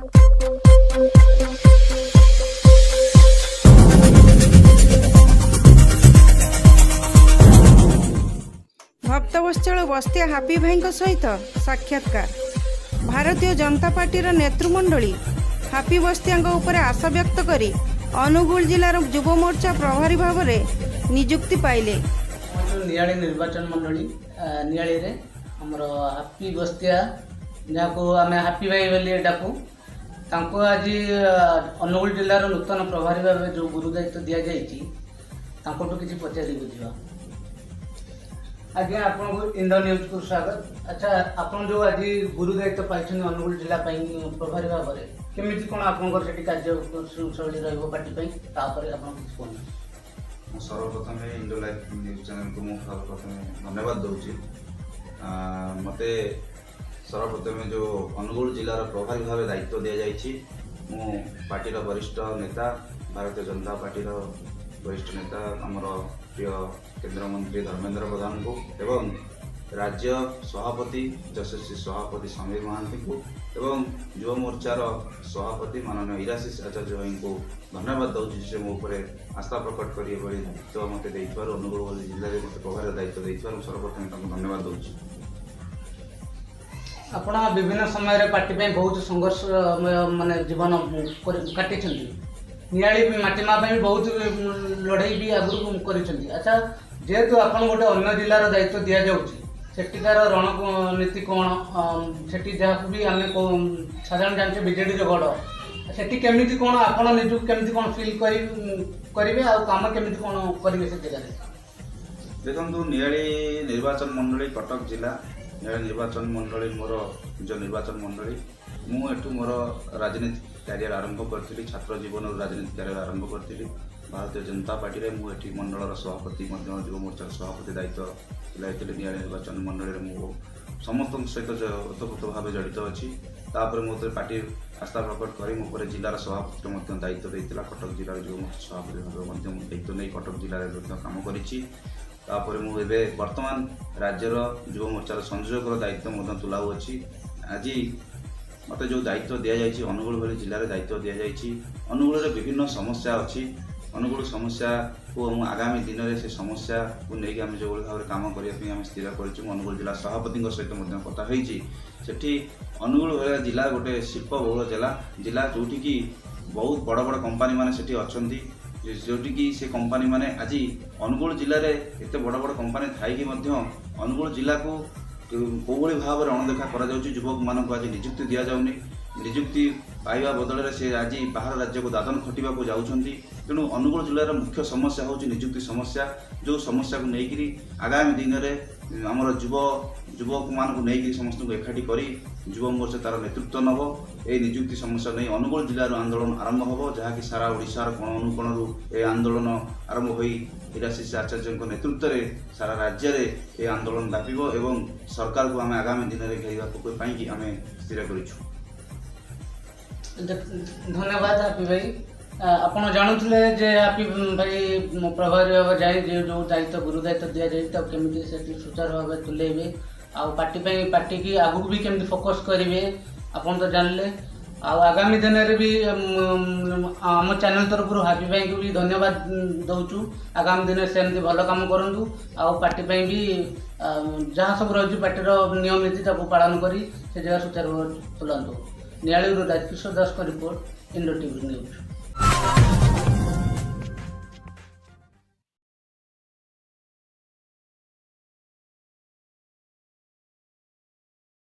ଭକ୍ତବତ୍ସଳ Bastia happy ଭାଇଙ୍କ ସହିତ ସାକ୍ଷାତକାର। ଭାରତୀୟ ଜନତା ପାର୍ଟିର ନେତୃମଣ୍ଡଳୀ ହାପି ବସ୍ତିଆଙ୍କ ଉପରେ ଆଶା ବ୍ୟକ୍ତ କରି ଅନୁଗୁଳ ଜିଲ୍ଲାର ଯୁବ ମୋର୍ଚ୍ଚା ପ୍ରଭାରୀ ଭାବରେ ନିଯୁକ୍ତି ପାଇଲେ। ଆମର ନିଆଳି ନିର୍ବାଚନ ମଣ୍ଡଳୀ ନିଆଳିରେ ଆମର ହାପି ବସ୍ତିଆ, ଯାହାକୁ ଆମେ ହାପି ଭାଇ ବୋଲି ଡାକୁ, ତାଙ୍କୁ ଆଜି ଅନୁଗୁଳ ଜିଲ୍ଲାର ନୂତନ ପ୍ରଭାରୀ ଭାବେ ଯେଉଁ ଗୁରୁ ଦାୟିତ୍ୱ ଦିଆଯାଇଛି, ତାଙ୍କଠୁ କିଛି ପଚାରି ବୁଝିବା। ଆଜ୍ଞା, ଆପଣଙ୍କୁ ଇଣ୍ଡୋ ନ୍ୟୁଜ୍କୁ ସ୍ୱାଗତ। ଆଚ୍ଛା, ଆପଣ ଯେଉଁ ଆଜି ଗୁରୁ ଦାୟିତ୍ୱ ପାଇଛନ୍ତି ଅନୁଗୁଳ ଜିଲ୍ଲା ପାଇଁ ପ୍ରଭାରୀ ଭାବରେ, କେମିତି କ'ଣ ଆପଣଙ୍କର ସେଠି କାର୍ଯ୍ୟ ଶୈଳୀ ରହିବ ପାର୍ଟି ପାଇଁ, ତାପରେ ଆପଣ କିଛି କୁହନ୍ତୁ। ମୁଁ ସର୍ବପ୍ରଥମେ ଇଣ୍ଡୋ ଲାଇଭ୍ ନ୍ୟୁଜ୍ ଚ୍ୟାନେଲକୁ ମୁଁ ସର୍ବପ୍ରଥମେ ଧନ୍ୟବାଦ ଦେଉଛି। ମୋତେ ସର୍ବପ୍ରଥମେ ଯେଉଁ ଅନୁଗୁଳ ଜିଲ୍ଲାର ପ୍ରଭାରୀ ଭାବେ ଦାୟିତ୍ୱ ଦିଆଯାଇଛି, ମୁଁ ପାର୍ଟିର ବରିଷ୍ଠ ନେତା, ଭାରତୀୟ ଜନତା ପାର୍ଟିର ବରିଷ୍ଠ ନେତା ଆମର ପ୍ରିୟ କେନ୍ଦ୍ରମନ୍ତ୍ରୀ ଧର୍ମେନ୍ଦ୍ର ପ୍ରଧାନଙ୍କୁ ଏବଂ ରାଜ୍ୟ ସଭାପତି ଯଶସ୍ୱୀ ସଭାପତି ସମୀର ମହାନ୍ତିଙ୍କୁ ଏବଂ ଯୁବ ମୋର୍ଚ୍ଚାର ସଭାପତି ମାନନୀୟ ଇରାଶିଷ ଆଚାର୍ଯ୍ୟ ଭାଇଙ୍କୁ ଧନ୍ୟବାଦ ଦେଉଛି, ସେ ମୋ ଉପରେ ଆସ୍ଥା ପ୍ରକଟ କରି ଏଭଳି ଦାୟିତ୍ୱ ମୋତେ ଦେଇଥିବାରୁ, ଅନୁଗୁଳ ଭଳି ଜିଲ୍ଲାରେ ମୋତେ ପ୍ରଭାରୀର ଦାୟିତ୍ୱ ଦେଇଥିବାରୁ ମୁଁ ସର୍ବପ୍ରଥମେ ତାଙ୍କୁ ଧନ୍ୟବାଦ ଦେଉଛି। ଆପଣ ବିଭିନ୍ନ ସମୟରେ ପାର୍ଟି ପାଇଁ ବହୁତ ସଂଘର୍ଷମୟ ମାନେ ଜୀବନ କାଟିଛନ୍ତି। ନିଆଳି ମାଟି ମା ପାଇଁ ବି ବହୁତ ଲଢ଼େଇ ବି ଆଗରୁ କରିଛନ୍ତି। ଆଚ୍ଛା, ଯେହେତୁ ଆପଣ ଗୋଟେ ଅନ୍ୟ ଜିଲ୍ଲାର ଦାୟିତ୍ୱ ଦିଆଯାଉଛି, ସେଠିକାର ରଣନୀତି କ'ଣ? ସେଠି ଯାହାକୁ ବି ଆମେ ସାଧାରଣ ଜାଣିଛେ ବିଜେଡ଼ିର ଗଡ଼, ସେଠି କେମିତି କ'ଣ ଆପଣ ନିଜକୁ କେମିତି କ'ଣ ଫିଲ୍ କରିବେ ଆଉ କାମ କେମିତି କ'ଣ କରିବେ ସେ ଜାଗାରେ? ଦେଖନ୍ତୁ, ନିଆଳି ନିର୍ବାଚନ ମଣ୍ଡଳୀ, କଟକ ଜିଲ୍ଲା ନିଆଳି ନିର୍ବାଚନ ମଣ୍ଡଳୀ ମୋର ନିଜ ନିର୍ବାଚନ ମଣ୍ଡଳୀ। ମୁଁ ଏଠୁ ମୋର ରାଜନୀତି କ୍ୟାରିୟର ଆରମ୍ଭ କରିଥିଲି। ଛାତ୍ର ଜୀବନରୁ ରାଜନୀତି କ୍ୟାରିୟର ଆରମ୍ଭ କରିଥିଲି। ଭାରତୀୟ ଜନତା ପାର୍ଟିରେ ମୁଁ ଏଠି ମଣ୍ଡଳର ସଭାପତି ମଧ୍ୟ, ଯୁବ ମୋର୍ଚ୍ଚାର ସଭାପତି ଦାୟିତ୍ୱ ତୁଲାଇଥିଲି। ନିଆଳି ନିର୍ବାଚନ ମଣ୍ଡଳୀରେ ମୁଁ ସମସ୍ତଙ୍କ ସହିତ ଓତପ୍ରୋତ ଭାବେ ଜଡ଼ିତ ଅଛି। ତାପରେ ମୋ ଉପରେ ପାର୍ଟି ଆସ୍ଥା ପ୍ରକଟ କରି ମୋ ଉପରେ ଜିଲ୍ଲାର ସଭାପତିର ମଧ୍ୟ ଦାୟିତ୍ୱ ଦେଇଥିଲା। କଟକ ଜିଲ୍ଲାର ଯୁବ ମୋର୍ଚ୍ଚା ସଭାପତି ଭାବେ ମଧ୍ୟ ମୁଁ ଦାୟିତ୍ୱ ନେଇ କଟକ ଜିଲ୍ଲାରେ ମଧ୍ୟ କାମ କରିଛି। ତାପରେ ମୁଁ ଏବେ ବର୍ତ୍ତମାନ ରାଜ୍ୟର ଯୁବ ମୋର୍ଚ୍ଚାର ସଂଯୋଜକର ଦାୟିତ୍ୱ ମଧ୍ୟ ତୁଲାଉଅଛି। ଆଜି ମୋତେ ଯେଉଁ ଦାୟିତ୍ୱ ଦିଆଯାଇଛି, ଅନୁଗୁଳ ଭଳି ଜିଲ୍ଲାରେ ଦାୟିତ୍ୱ ଦିଆଯାଇଛି, ଅନୁଗୁଳରେ ବିଭିନ୍ନ ସମସ୍ୟା ଅଛି। ଅନୁଗୁଳ ସମସ୍ୟାକୁ ମୁଁ ଆଗାମୀ ଦିନରେ ସେ ସମସ୍ୟାକୁ ନେଇକି ଆମେ ଯେଉଁଭଳି ଭାବରେ କାମ କରିବା ପାଇଁ ଆମେ ସ୍ଥିର କରିଛୁ, ମୁଁ ଅନୁଗୁଳ ଜିଲ୍ଲା ସଭାପତିଙ୍କ ସହିତ ମଧ୍ୟ କଥା ହେଇଛି। ସେଠି ଅନୁଗୁଳ ଭଳିଆ ଜିଲ୍ଲା ଗୋଟେ ଶିଳ୍ପ ବହୁଳ ଜିଲ୍ଲା, ଯେଉଁଠିକି ବହୁତ ବଡ଼ ବଡ଼ କମ୍ପାନୀ ମାନେ ସେଠି ଅଛନ୍ତି, ଯେଉଁଠିକି ସେ କମ୍ପାନୀ ମାନେ ଆଜି ଅନୁଗୁଳ ଜିଲ୍ଲାରେ ଏତେ ବଡ଼ ବଡ଼ କମ୍ପାନୀ ଥାଇକି ମଧ୍ୟ ଅନୁଗୁଳ ଜିଲ୍ଲାକୁ କେଉଁଭଳି ଭାବରେ ଅଣଦେଖା କରାଯାଉଛି। ଯୁବକମାନଙ୍କୁ ଆଜି ନିଯୁକ୍ତି ଦିଆଯାଉନି। ନିଯୁକ୍ତି ପାଇବା ବଦଳରେ ସେ ଆଜି ବାହାର ରାଜ୍ୟକୁ ଦାଦନ ଖଟିବାକୁ ଯାଉଛନ୍ତି। ତେଣୁ ଅନୁଗୁଳ ଜିଲ୍ଲାର ମୁଖ୍ୟ ସମସ୍ୟା ହେଉଛି ନିଯୁକ୍ତି ସମସ୍ୟା, ଯେଉଁ ସମସ୍ୟାକୁ ନେଇକରି ଆଗାମୀ ଦିନରେ ଆମର ଯୁବକମାନଙ୍କୁ ନେଇକରି ସମସ୍ତଙ୍କୁ ଏକାଠି କରି ଯୁବ ମୋର୍ଚ୍ଚା ତାର ନେତୃତ୍ୱ ନେବ। ଏହି ନିଯୁକ୍ତି ସମସ୍ୟା ନେଇ ଅନୁଗୁଳ ଜିଲ୍ଲାରୁ ଆନ୍ଦୋଳନ ଆରମ୍ଭ ହେବ, ଯାହାକି ସାରା ଓଡ଼ିଶାର କୋଣ ଅନୁକୋଣରୁ ଏ ଆନ୍ଦୋଳନ ଆରମ୍ଭ ହୋଇ ଇରାଶିଷ ଆଚାର୍ଯ୍ୟଙ୍କ ନେତୃତ୍ୱରେ ସାରା ରାଜ୍ୟରେ ଏ ଆନ୍ଦୋଳନ ବ୍ୟାପିବ ଏବଂ ସରକାରକୁ ଆମେ ଆଗାମୀ ଦିନରେ ଘେରିବାକୁ ପାଇଁକି ଆମେ ସ୍ଥିର କରିଛୁ। ଧନ୍ୟବାଦ ହାପି ଭାଇ। ଆପଣ ଜାଣୁଥିଲେ ଯେ ହାପି ଭାଇ ପ୍ରଭାରୀ ଭାବେ ଯାଇ ଯେଉଁ ଦାୟିତ୍ୱ, ଗୁରୁ ଦାୟିତ୍ୱ ଦିଆଯାଇଛି, ତାକୁ କେମିତି ସେଠି ସୁଚାରୁ ଭାବେ ତୁଲେଇବେ ଆଉ ପାର୍ଟି ପାଇଁ, ପାର୍ଟିକି ଆଗକୁ ବି କେମିତି ଫୋକସ୍ କରିବେ, ଆପଣ ତ ଜାଣିଲେ। ଆଉ ଆଗାମୀ ଦିନରେ ବି ଆମ ଚ୍ୟାନେଲ ତରଫରୁ ହାପି ଭାଇଙ୍କୁ ବି ଧନ୍ୟବାଦ ଦେଉଛୁ। ଆଗାମୀ ଦିନରେ ସେମିତି ଭଲ କାମ କରନ୍ତୁ ଆଉ ପାର୍ଟି ପାଇଁ ବି ଯାହା ସବୁ ରହିଛି ପାର୍ଟିର ନିୟମ ନୀତି, ତାକୁ ପାଳନ କରି ସେ ଜାଗା ସୁଚାରୁ ଭାବେ ତୁଲାନ୍ତୁ। ନିଆଳିରୁ ରାଜକିଶୋର ଦାସଙ୍କ ରିପୋର୍ଟ, ଇଣ୍ଡୋ ଟିଭି ନ୍ୟୁଜ୍।